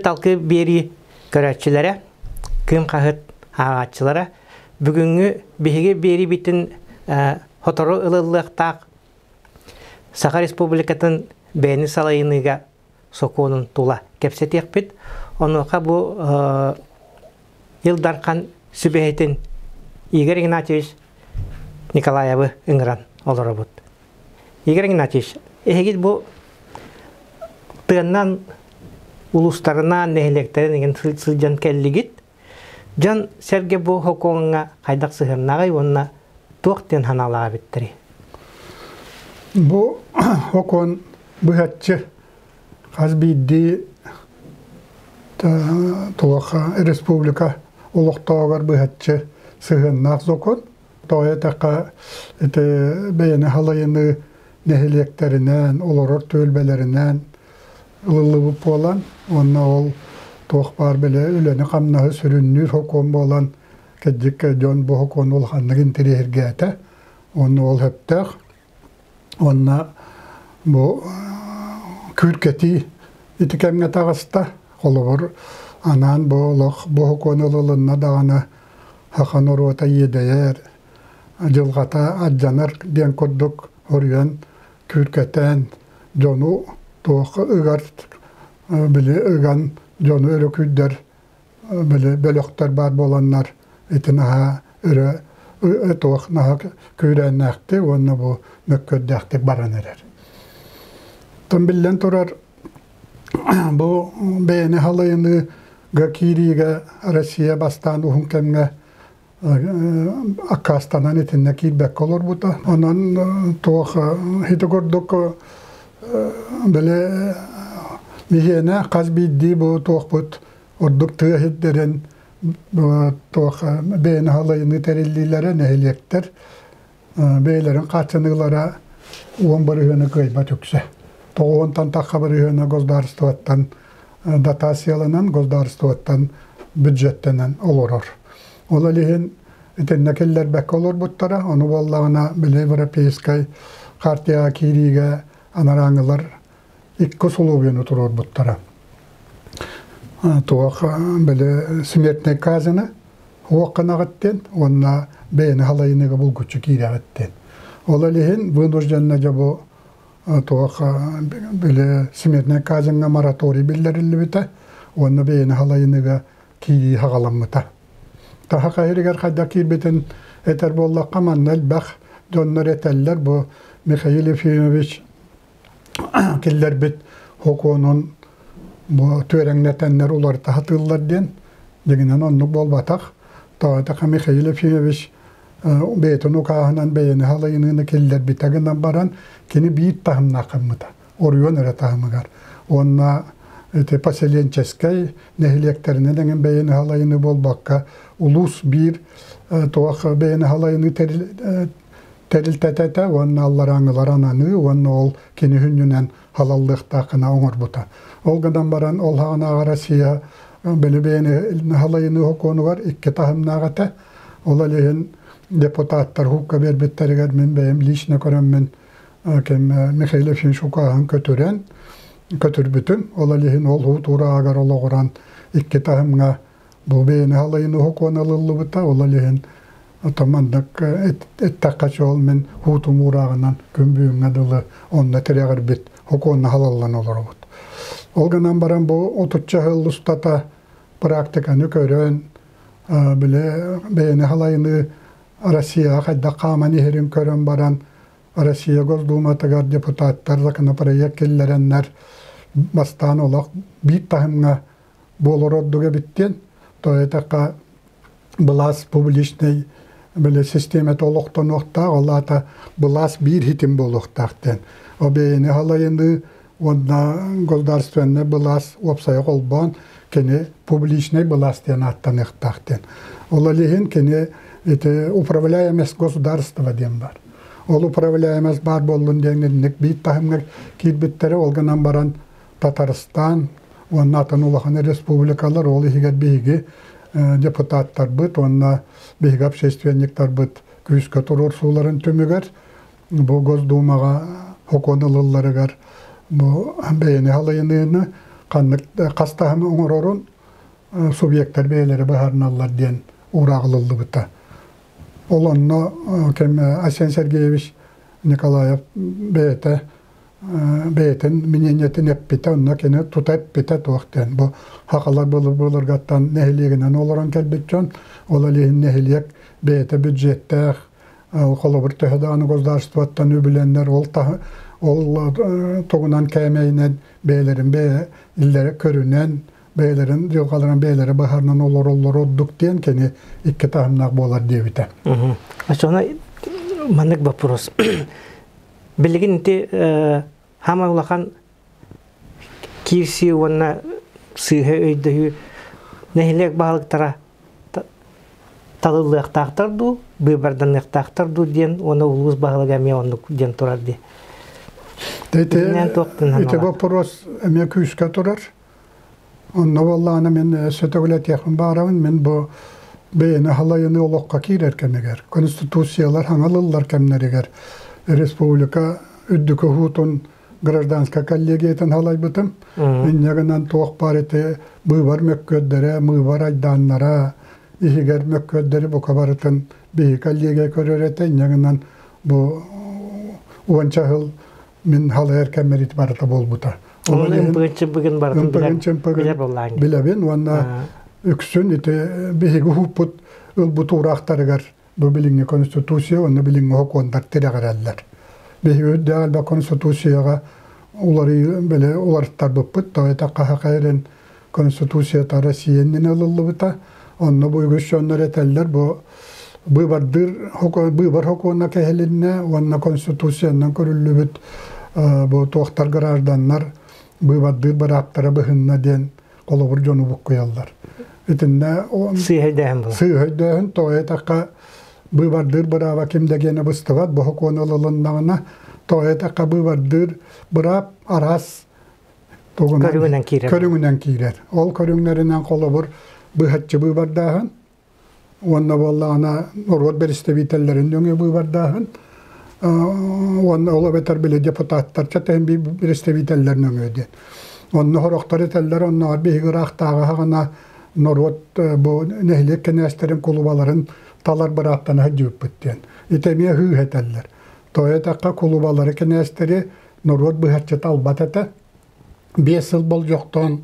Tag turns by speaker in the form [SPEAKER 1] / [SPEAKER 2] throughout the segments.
[SPEAKER 1] Талкы биэрии көрөөччүлэрэ, Кыым хаһыат ааҕааччылара, бүгүҥҥү биһиги биэриибитин сотору ылыллыахтаах Саха Республикатын бэйэни салайыныыга сокуонун тула кэпсэтиэхпит. Онуоха бу Ил Дархан сүбэһитин Игорь Игнатьевич Николаевы ыҥыран олоробут. Игорь Игнатьевич, эһиги бу тыаннан улуустарынан, нэһилиэктэрин игин сылдьан кэллигит. Дьон сэргэ бу хокуоҥҥа хайдах сыһыаннаҕый уонна туох диэн санаалаах эбиттэрий?
[SPEAKER 2] Бу хокуон быһаччы хас биирдии туохха республика олохтооҕор быһаччы сыһыаннаах сокуон. Тоҕо эттэххэ, ити бэйэни халайыныы нэһилиэктэринэн, олорор түөлбэлэринэн ылыллыбыт буолан, уонна ол туох баар били үлэни-хамнаһы сүрүннүүр сокуон буолан, кырдьык дьон бу сокуону улаханнык интэриэһиргээтэ. Уонна ол сөптөөх. Уонна бу күүркэтии ити кэмҥэ таҕыста. Холобур, анаан бу олох бу сокуону ылылынна даҕаны саха норуота иэдэйэр, дьылҕата алдьанар диэн курдук хоруйан күүркэтээн дьону туох ыгар били ыган дьону өрө күүрдэр били бөлөхтөр баар буоланнар ити наһаа өрө туох наһаа күүрээннээхтик уонна бу мөккүөрдээхтик баран эрэр. Тон биллэн турар бу бэйэни халайыныыга киириигэ Россия бастаан уһун кэмҥэ аккаастанан итиннэ киирбэккэ олорбута. Онон туох ити курдук били биһиэнэ хас биирдии бу туохпут ордук тыа сирдэрин туох бэйэни халайыныы тэриллиилэрэ нэһилиэктэр бэйэлэрин хааччыныылара 10% кыайбат үксэ. Тоҕуонтан тахха бырыһыана государствоттан дотацияланан, государствоттан бюджеттэнэн олорор. Ол иһин итиннэ киллэрбэккэ олорбуттара, ону буоллаҕына били европейскай хартияҕа киириигэ анарааҥылар икки условияны туруорбуттара. Туох били смертный казны уокканаҕыттен уонна бэйэни халайыныга булгуччу киирэҕиттен. Ол иһин вынужденно дьэ бу туох били смертный казньҥа мораторий биллэриллибитэ уонна бэйэни халайыныга киирии хаҕаламмыта. Таха хайырыгар хайдах киирбитин этэр буоллахха манна элбэх дьоннор этэллэр бу Михаил Ефимович киллэрбит хокуонун бу түөрэҥнэтэннэр уларыта сатыыллар диэн дьиҥинэн оннук буолбатах. Тоҕо Михаил Ефимович бэйэтин укааһынан бэйэни халайыныыны киллэрбитэ гынан баран кини биир таһымнаах гыммыта оройуон эрэ таһымыгар уонна ити поселенческэй нэһилиэктэринэн эҥин бэйэни халайыныы буолбакка улуус биир туох бэйэни халайыныы тэрилтэтэ уонна алларааҥылар ананыы уонна ол кини хүннүнэн халаллыахтаах гына оҥорбута. Ол гынан баран ол хаҕынааҕы Россия били бэйэни халайыныы сокуонугар икки таһымнаах этэ. Ол иһин депутаттар хукка биэрбиттэригэр мин бэйэм лично көрөммүн ким Михаил Ефимович укааһын көтүрэн көтүрбүтүм. Ол иһин ол уутуураагар олоҕуран икки таһымҥа бу бэйэни халайыныы сокуон ылыллыбыта. Ол иһин Оттон маннык эттэххэ чуол мин уутум уурааҕынан күн бүгүҥҥэ дылы онно тирэҕирбит сокуонна халаллан олоробут. Ол гынан баран бу отучча сыл устата практиканы көрөн, били бэйэни халайыныы Россияҕа хайдах хааман иһэрин көрөн баран Россия Госдуматыгар депутаттар законопроект киллэрэннэр бастаан олох биир таһымҥа буолар ордук эбит диэн, то этахха былаас публичнай били систиэмэтэ олохтонуохтаах, ол аата былаас биир хитим буолуохтаах диэн. Ол бэйэни халайыныы уонна государственнай былаас уопсайа холбоон кини публичнай былаас диэн ааттаныахтаах диэн. Ол иһин кини ити управляемость государства диэн бар. Ол управляемость баар буоллун диэн инник биир таһымҥа киирбиттэрэ, ол гынан баран Татарстан уонна атын улахан республикалар, ол иһигэр биһиги депутаттарбыт уонна биһиги общественниктарбыт күүскэ туруорсууларын түмүгэр бу Госдумаҕа сокуон ылылларыгар бу бэйэни халайыныыны Ханнык хас таһымы оҥорорун субъектар бэйэлэрэ быһаарыналлар диэн уураах ылыллыбыта. Ол онно кэм Айсен Сергеевич Николаев бэйэтэ бэйэтин мнениетин эппитэ, онно кини тута эппитэ туох диэн. Бу хахалар былыр-былыргаттан нэһилиэгинэн олорон кэлбит дьон, ол илиһин нэһилиэк бэйэтэ бюджеттээх, холобур төһө даҕаны государствоттан үбүлэннэр ол ол тугунан кээмэйинэн бэйэлэрин бэйэлэрэ көрүнэн бэйэлэрин дьылҕаларын бэйэлэрэ быһаарынан олороллоро ордук диэн кини икки таһымнаах буолар диэбитэ.
[SPEAKER 1] Оччоҕуна маннык вопрос. Билигин ити хаамай улахан киирсии уонна сыыһа өйдөһүү нэһилиэк баһылыктара талыллыахтаахтар дуу, быыбарданыахтаахтар дуу диэн уонна улуус баһылыга эмиэ оннук диэн турар дии.
[SPEAKER 2] Ити вопрос эмиэ күүскэ турар. Онно буоллаҕына мин сөтөгүлэтиэхпин баҕарабын. Мин бу бэйэни халайыны олоххо киирэр кэмигэр, конституциялар хаҥалыллар кэмнэригэр республика үрдүкү уһуутун гражданскай коллегиятын халайбытым. Инньэ гынан туох баар ити быыбар мөккүөрдэрэ, мыыбар айдааннара, иһигэр мөккүөрдэри бука барытын биһи коллегия көрөр этэ. Инньэ гынан бу уонча сыл мин халайар кэммэр ити барыта буолбута.
[SPEAKER 1] Ол ымпыгын-чымпыгын барытын билэр буоллаҕыҥ.
[SPEAKER 2] Билэбин уонна үксүн ити биһиги уһуппут ылбыт уураахтарыгар бу билиҥҥи конституция уонна билиҥҥи сокуоннар тирэҕирэллэр. Биһиги үрдээх элбэх конституцияҕа уларыйыы били уларыттарбыппыт, тоҕо этэ хаһа Конституцията Россия иннинэ ылыллыбыта. Онно бу үгүс дьоннор этэллэр бу быыбардыыр быыбар сокуона кэһилиннэ уонна Конституциянан көрүллүбүт бу туохтар гражданнар быыбардыыр бырааптара быһынна диэн холобур дьону буккуйаллар. Итиннэ
[SPEAKER 1] сыыһа өйдөөһүн буолар.
[SPEAKER 2] Сыыһа өйдөөһүн тоҕо этахха быыбардыыр бырааба ким да гиэнэ быстыбат бу сокуон ылылыннаҕына тоҕо этахха быыбардыыр быраап араас
[SPEAKER 1] көрүҥүнэн киирэр.
[SPEAKER 2] Көрүҥүнэн киирэр. Ол көрүҥнэринэн холобур быһаччы быыбардааһын уонна буоллаҕына норуот бэрэстэбиитэллэрин нөҥүө быыбардааһын уонна ол эбэтэр били депутаттар чэтэн бэрэстэбиитэллэр нөҥүө диэн. Онно сорохтор этэллэр оннооҕор биһиги ыраахтааҕы хаҕына норуот бу нэһилиэк кэнээстэрин кулубаларын талар бырааптана сылдьыбыппыт диэн. Ити эмиэ һыыһа этэллэр. Тоҕо этэххэ кулубалары кэнээстэри норуот быһаччы талбат этэ. 5 сыл болдьохтоон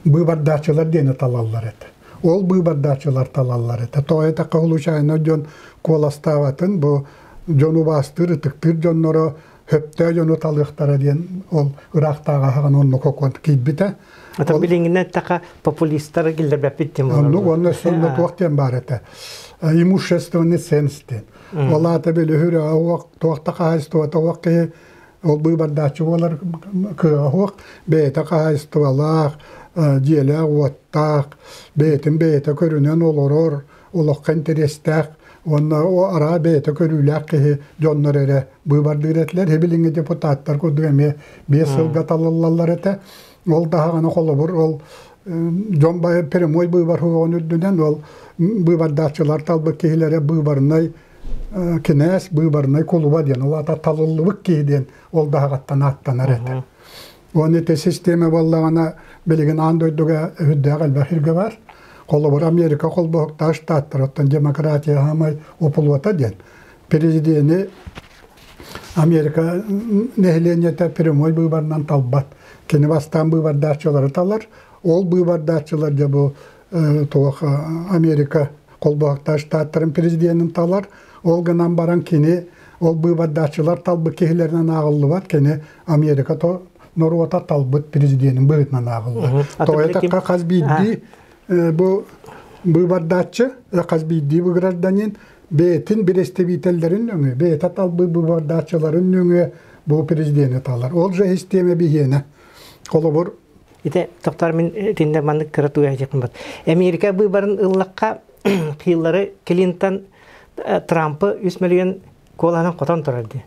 [SPEAKER 2] быыбардааччылар диэни талаллар этэ. Ол быыбардааччылар талаллар этэ. Тоҕо этэххэ случайно дьон куоластаабатын бу дьон убаастыыр, ытыктыыр дьонноро хөптөө дьону талыахтара диэн ол ыраахтааҕы аһаҕан оннук окуон киирбитэ.
[SPEAKER 1] Ата билиҥҥинэ эттэххэ популистары киллэрбэппит диэн буолар.
[SPEAKER 2] Оннук уонна сонно туох диэн баар этэ. Имущественный ценз диэн. Ол аата били үһүрэ уох туох да хаһаайыстыбата уох киһи ол быыбардааччы буолар кыаҕа суох бэйэтэ хаһаайыстыбалаах, дьиэлээх-уоттаах, бэйэтин бэйэтэ көрүнэн олорор, олоххо интэриэстээх уонна араа бэйэтэ көрүүлээх киһи дьоннор эрэ быыбардыыр этилэр. Билиҥҥи депутаттар курдук эмиэ 5 сылга талыллаллар этэ. Ол даҕаны холобур ол дьон прямой быыбар суоҕун үрдүнэн ол быыбардааччылар талбыт киһилэрэ быыбарнай кинээс быыбарнай кулуба диэн ол аата талыллыбыт киһи диэн ол даһаҕаттан ааттанар этэ. Уонна ити систиэмэ буоллаҕына билигин аан дойдуга үрдээх элбэх сиргэ бар. Холобур Америка холбоһуктаах штаттарыттан демократия хаамай оплота диэн президени Америка нэһилиэнньэтэ прямой быыбарынан талбат. Кини бастаан быыбардааччылары талар. Ол быыбардааччылар дьэ бу туох Америка холбоһуктаах штаттарын президенин талар. Ол гынан баран кини ол быыбардааччылар талбыт киһилэринэн ааҕыллыбат. Кини Америка норуота талбыт президенин быһыытынан ааҕыллар. Тоҕо эттэххэ хас биирдии бу быыбардааччы, хас биирдии гражданин бэйэтин бэрэстэбиитэллэрин нөҥүө, бэйэтэ талбыт быыбардааччыларын нөҥүө бу президени талар. Ол же систиэмэ биһиэнэ. Холобур
[SPEAKER 1] Ити тохтор мин итиннэ маннык кыра тугайдьахпын бат. Америка быыбарын ыллахха Хиллари Клинтон Трампы 3 миллион куолаһынан хотон турар дии.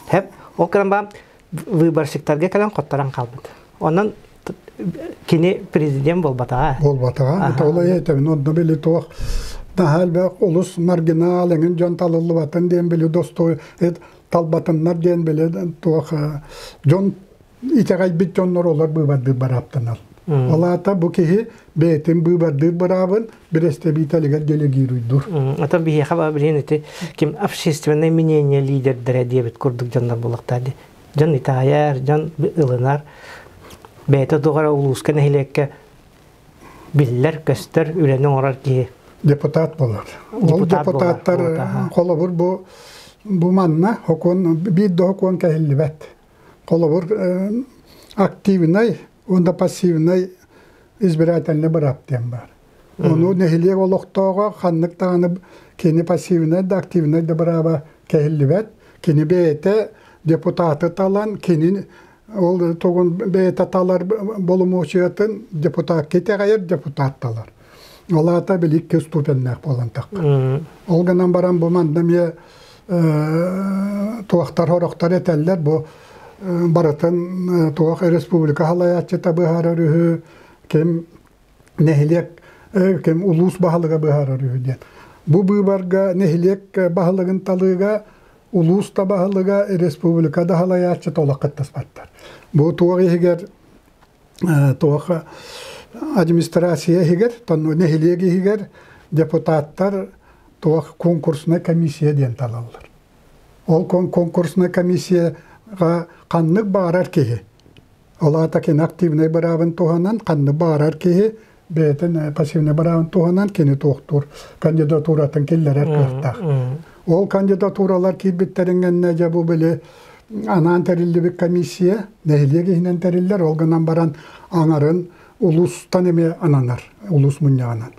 [SPEAKER 1] Хэп ол кэлэн баам выборщиктарга кэлэн хотторон хаалбыт. Онон кини президент буолбатаҕа.
[SPEAKER 2] Буолбатаҕа. Это ол этэбин онно били туох наһаа элбэх олус маргинал эҥин дьон талыллыбатын диэн били достой талбатыннар диэн били туох дьон Итэҕэйбит дьоннор олор быыбардыыр бырааптанал. Ол аата бу киһи бэйэтин быыбардыыр быраабын бэрэстэбиитэлигэр делегируйдуур.
[SPEAKER 1] Атын биһиэхэ билин ити ким общественное мнение лидердэрэ диэбит курдук дьоннор буолуохтаа дии. Дьон итэҕэйэр, дьон ылынар. Бэйэтэ туох эрэ улууска, нэһилиэккэ биллэр, көстөр үлэни оҥорор киһи.
[SPEAKER 2] Депутат болар. Ол депутаттар холобур бу бу манна хокуон биир да хокуон кэһиллибэт. Холобур активнай уонна пассивнай избирательный быраап диэн баар. Ону нэһилиэк олохтооҕо ханнык даҕаны кини пассивнай да активнай да бырааба кэһиллибэт. Кини бэйэтэ депутаты талан, кини ол тугун бэйэтэ талар боломуочуйатын депутатка итэҕэйэр депутат талар. Ол аата били икки ступеннээх буолан тахха. Ол гынан баран бу манна эмиэ туохтар хорохтор этэллэр бу барытын туох республика халайааччыта быһаарар үһү ким нэһилиэк ким улуус баһылыга быһаарар үһү диэн. Бу быыбарга нэһилиэк баһылыгын талыыга улуус да баһылыга республика да халайааччыта олох кыттыспаттар. Бу туох иһигэр туох администрация иһигэр, нэһилиэк иһигэр депутаттар туох конкурсная комиссия диэн талаллар. Ол конкурсная комиссияға ханнык баарар киһи, ол аата кини активнай быраабын туһанан ханнык баарар киһи бэйэтин пассивнай быраабын туһанан кини туохтуур кандидатуратын киллэрэр кыахтаах. Ол кандидатуралар киирбиттерин гэннэ дьэ бу били анаан тэриллибит комиссия нэһилиэк иһинэн тэриллэр, ол гынан баран аҥарын улуустан эмиэ ананар, улуус мунньаҕынан.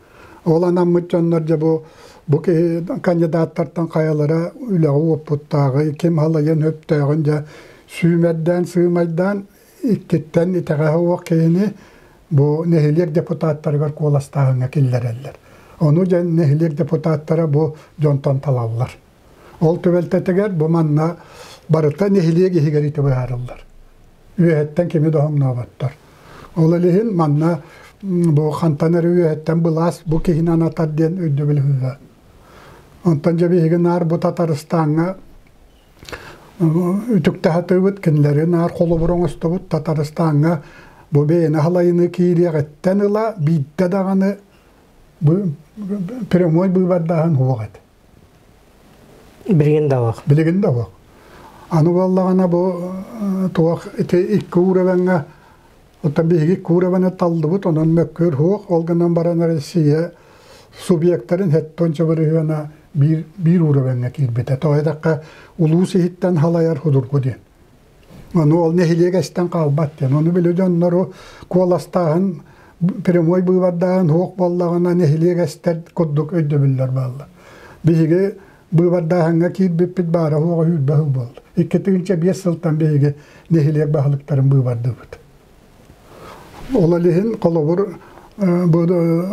[SPEAKER 2] Ол анаммыт дьоннор дьэ бу бу киһи кандидаттартан хайалара үлэҕэ уоппуттааҕый, ким халайын өптөөҕүн дьэ сүүмэрдээн сыымайдаан иккиттэн итэҕэһэ уох киһини бу нэһилиэк депутаттарыгар куоластааһыҥҥа киллэрэллэр. Ону дьэ нэһилиэк депутаттара бу дьонтон талаллар. Ол түбэлтэтигэр бу манна барыта нэһилиэк иһигэр ити быһаарыллар. Үөһэттэн кими да хоҥнооботтор. Ол иһин манна бу хантан эрэ үөһэттэн былаас бу киһини анатар диэн өйдөбүл ыһыа. Онтон дьэ биһиги наар бу Татарстаҥҥа үтүктэһатыыбыт, кинилэри наар холобур оҥостобут. Татарстаҥҥа бу бэйэни халайыны киириэҕиттэн ыла биирдэ даҕаны бу прямой быыбардааһын суох этэ.
[SPEAKER 1] Билигин да суох.
[SPEAKER 2] Билигин да суох. Аны буоллаҕына бу туох ити икки уровеҥҥа оттон биһиги икки уровены таллыбыт, онон мөккүөр суох. Ол гынан баран Россия субъектарын хэттонча бырыһыана биир, биир уровеҥҥа киирбитэ. Тоҕо диэтэххэ улуус иһиттэн халайар худургу диэн. Ону ол нэһилиэк эстэн хаалбат диэн. Ону били дьоннору куоластааһын прямой быыбардааһын суох буоллаҕына нэһилиэк эстэр курдук өйдөбүллэр бааллар. Биһиги быыбардааһыҥҥа киирбиппит баара суоҕа сүүрбэ сыл буолла. 2005 сылтан биһиги нэһилиэк баһылыктарын быыбардыыбыт. Ол иһин холобур бу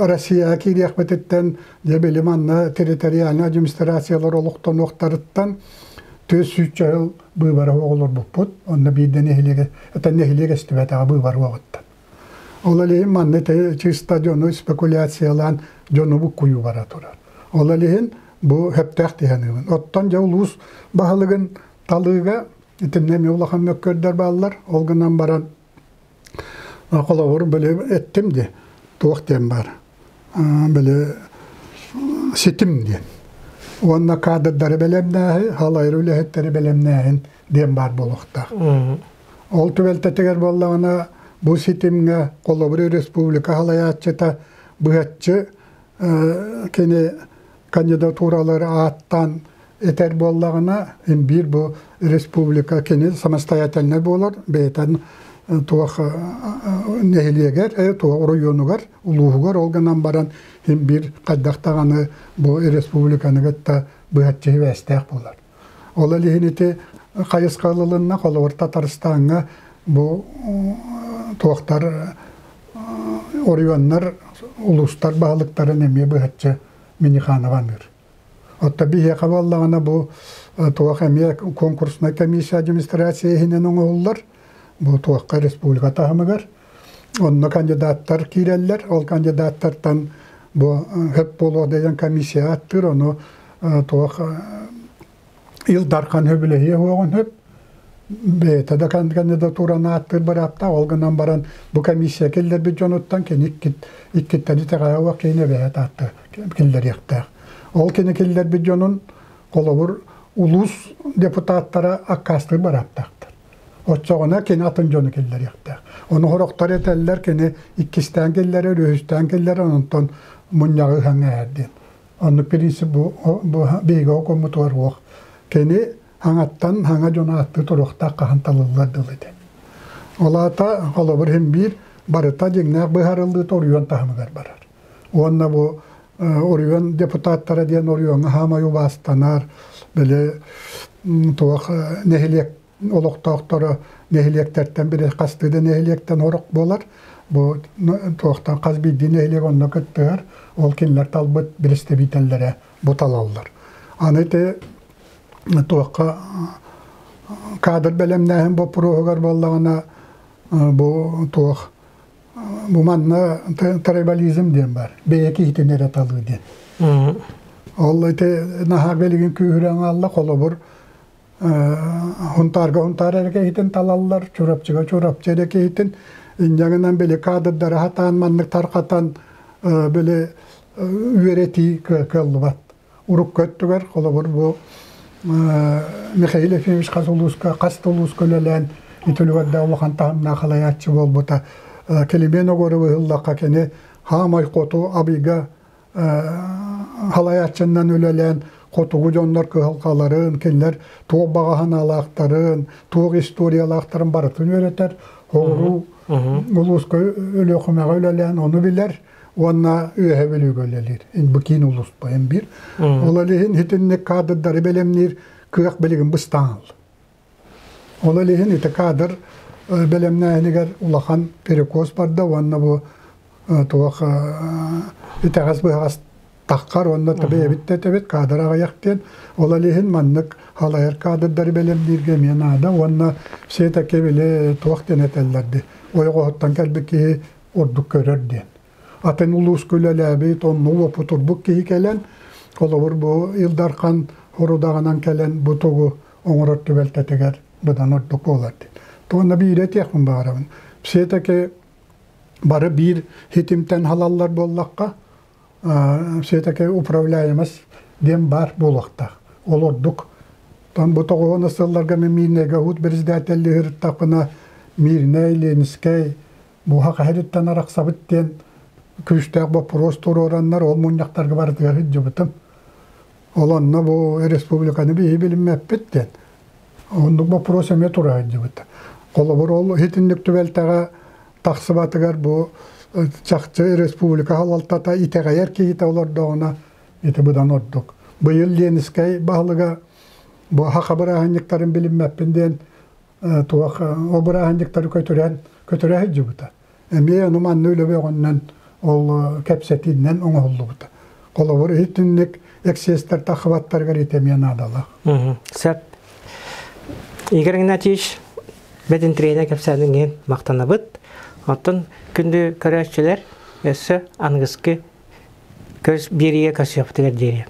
[SPEAKER 2] Россияҕа киириэхпититтэн дьэ били манна территориальнай администрациялар олохтонуохтарыттан түөрт сүүсчэ сыл быыбара оҕолорбуппут. Онно биирдэ нэһилиэгэ, это нэһилиэк эстибэтэҕэ быыбар уоҕуттан. Ол иһин манна чисто дьону спекуляциялаан дьону буккуйуу бара турар. Ол иһин бу сөптөөх тиһэниибин. Оттон дьэ улуус баһылыгын талыыга итиннэ эмиэ улахан мөккүөрдэр бааллар. Ол гынан баран холобур били эттим дии туох диэн баар били ситим диэн уонна кадрдары бэлэмнээһин халайар үлэһиттэри бэлэмнээһин диэн баар буолуохтаах. Ол түбэлтэтигэр буоллаҕына бу ситимҥэ холобур республика халайааччыта быһаччы кини кандидатуралары ааттаан этэр буоллаҕына биир бу республика кини самостоятельнай буолар бэйэтин туох нэһилиэгэр туох оройуонугар улууһугар ол гынан баран биир хайдах даҕаны бу республиканы кытта быһаччы сибээстээх буолар. Ол иһин ити хайысха ылылынна холобур Татарстаҥҥа бу туохтар оройуоннар улуустар баһылыктарын эмиэ быһаччы Миниханова аныыр. Оттон биһиэхэ буоллаҕына бу туох эмиэ конкурснай комиссия администрация иһинэн оҥоһуллар. Бу туохха республика таһымыгар. Онно кандидаттар киирэллэр. Ол кандидаттартан бу хөп буолуох деген комиссия аттыыр. Ону туох Ил Дархан сөбүлэһиэ суоҕун сөп. Бэйэтэ да кандидатураны ааттыыр бырааптаах, ол гынан баран бу комиссия киллэрбит дьонуттан кини иккиттэн итэҕэһэ уох киһини эбэһээт аатта киллэриэхтээх. Ол кини киллэрбит дьонун холобур улуус депутаттара аккаастыыр бырааптаахтар. Оччоҕуна кини атын дьону киллэриэхтээх. Ону сорохтор этэллэр кини иккистээн киллэрэр, үһүстээн киллэрэр, онтон мунньаҕы ыһан ээр диэн. Оннук принцип бу, бу биһиги окуммутугар уох. Кини хаҥаттан хаҥа дьон ааттыы туруохтаах хаһан талыллар дылы этэ. Ол аата холобур иһин биир барыта дьиҥнээх быһаарыллыыта оройуон таһымыгар барар. Уонна бу оройуон депутаттара диэн оройуоҥҥа хаамай убаастанар, били туох нэһилиэк олохтоохторо нэһилиэктэртэн били хастыы да нэһилиэктэн орох буолар. Бу туохтан хас биирдии нэһилиэк онно кыттыһар, ол кинилэр талбыт представителлэрэ бу талаллар. Аны ити туохха кадр бэлэмнээһин боппуруоһугар буоллаҕына бу туох бу манна трибализм диэн бар бэйэ киһитин эрэ талыы диэн ол ити наһаа билигин күүһүрэн хаалла холобур Хунтаарга Хунтаар эрэ киһитин талаллар, Чурапчыга Чурапчы эрэ киһитин. Инньэ гынан били кадрдары хатаан маннык тархатан били үөрэтии кыаллыбат. Урукку өттүгэр, холобур, бу Михаил Ефимович хас улууска, хас да улууска үлэлээн итилүгэрдэ улахан таһымнаах халайааччы буолбута. Килимиэн Огоровы ыһыллахха кини хаамай хоту Абыйга халайааччынан үлэлээн хотугу дьоннор кыһалҕаларын, кинилэр туох баҕа санаалаахтарын, туох историялаахтарын барытын үөрэтэр, оҕуруу улууска Өлүөхүмэҕэ үлэлээн ону билэр уонна Үөһэ Бүлүүгэ үлэлиир. Бу киин улуус бу биир. Ол иһин итинник кадрдары бэлэмниир кыах билигин быстаан Ол иһин ити кадр бэлэмнээһинигэр улахан перекос барда уонна бу туох итэҕэс быһаҕас таххар уонна бэйэбит да этэбит кадр аҕыйах диэн ол иһин маннык халайар кадрдары бэлэмнииргэ эмиэ наада уонна все таки били туох диэн этэллэр дии ойоҕоһуттан кэлбит киһи ордук көрөр диэн атын улууска үлэлээбит онно уопутурбут киһи кэлэн холобур бу Ил Дархан хорудаҕынан кэлэн бу тугу оҥорор түбэлтэтигэр быдан ордук буолар диэн. Туонна биири этиэхпин баҕарабын. Все-таки бары биир хитимтэн халаллар буоллахха, все-таки управляемость диэн баар буолуохтаах. Ол ордук. Тон бу тоҕуһун сылларга мен Миирнэйгэ уут председателлии сырыттахпына Миирнэй, Ленскэй, Буһа хаһыттан арахсабыт диэн күүстээх боппуруос туруораннар ол мунньахтарга барытыгар сылдьыбытым. Ол онно бу республиканы биһи билиммэппит диэн. Оннук боппуруос эмиэ тура сылдьыбыта. Холобур, ол итинник түбэлтэҕэ тахсыбатыгар бу чахчы республика салалтата итэҕэйэр киһитэ олордоҕуна ити быдан ордук. Быйыл Ленскэй баһылыга бу саха бырааһынньыктарын билиммэппин диэн туох ол бырааһынньыктары көтүрэн көтүрэ сылдьыбыта. Эмиэ ону манна үлэ бөҕөннөн ол кэпсэтиинэн оҥоһуллубута. Холобур, итинник эксиэстэр тахыбаттарыгар ити эмиэ наадалаах.
[SPEAKER 1] Сөп. Игорь Игнатьевич, бэт интриэнэ кэпсээниҥ махтанабыт. Оттон күндү көрөөччүлэр өссө аныгыскы көс биэриигэ көрсүөхпүтүгэр диэри.